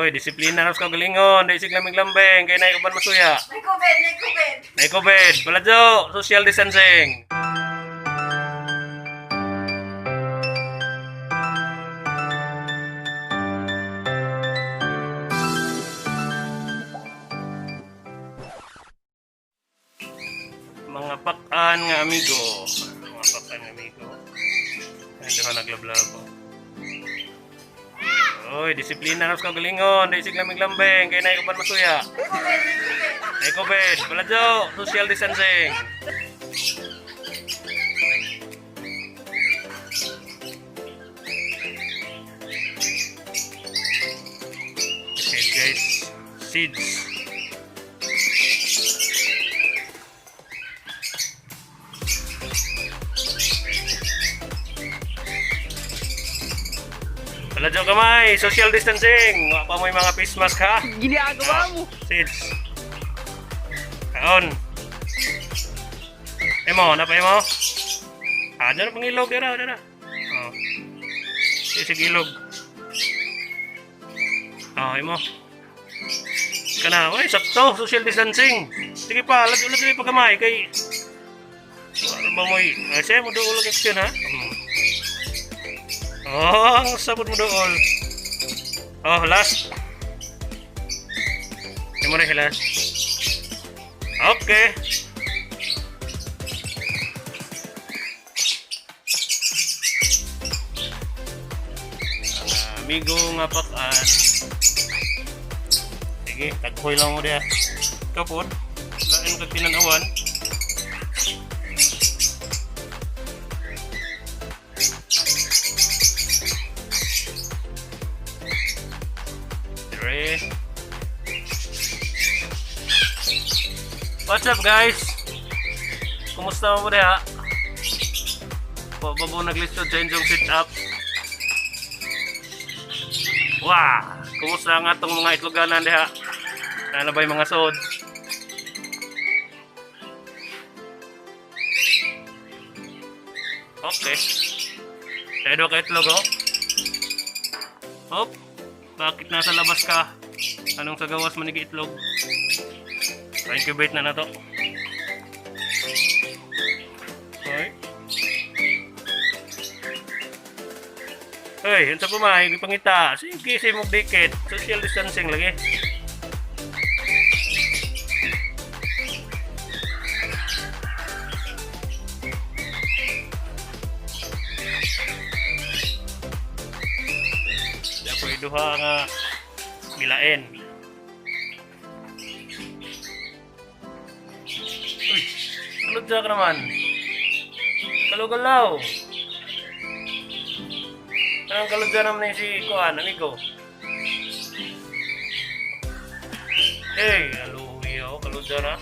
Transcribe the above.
Oy, disiplina na sa kagalingon. Dahil sig lambing-lambing. Kaya na uban masuya. May COVID, may COVID. May COVID. Paladyo, social distancing. Mga pakan nga amigo. Mga pakan nga amigo. Ay, doon naglablabo. Oy, disiplina na sa kagalingon. Dahil sig lambing-lambing. Kaya na uban masuya. May COVID, may COVID. May COVID. Paladyo, social distancing. Okay guys, seeds. Paladyo kamay, social distancing. Wa pa mo'y mga face mask ha. Ginagawa mo. Seeds. Kaon. Imo, na pa imo? Ah, dyan pang ilog, dira, dira. Oh. Sisig ilog. Oh, imo. Kana, oy, sakto, social distancing. Sige pa, lagi lagi pa gamay kay ano ba mo'y, ay, siya mo dool action ha. Oh, ang sabot mo dool. Oh, last. Imo na sila. Okay. Ang amigo nga pakan. Sige, taghoy lang mo diha. Ikaw pod. Lain kag tinanawan. Three. What's up guys? Kumusta mo diha? Po ba mo naglisod sa inyong sit up? Wah! Kumusta nga itong mga itloganan diha? Ano ba yung mga sod? Okay. Tayo ka itlog oh. Hop! Bakit nasa labas ka? Anong sa gawas mo itlog? Pa-incubate na na to. Hoy. Hoy, unsa pa may gipangita? Sige, say mo dikit. Social distancing lagi. Dapoy duha nga gilain. Uy, kaludya ka naman. Kalugalaw. Anong kaludya naman ni si Kuan, amigo? Hey, aluhi ako, kaludya na.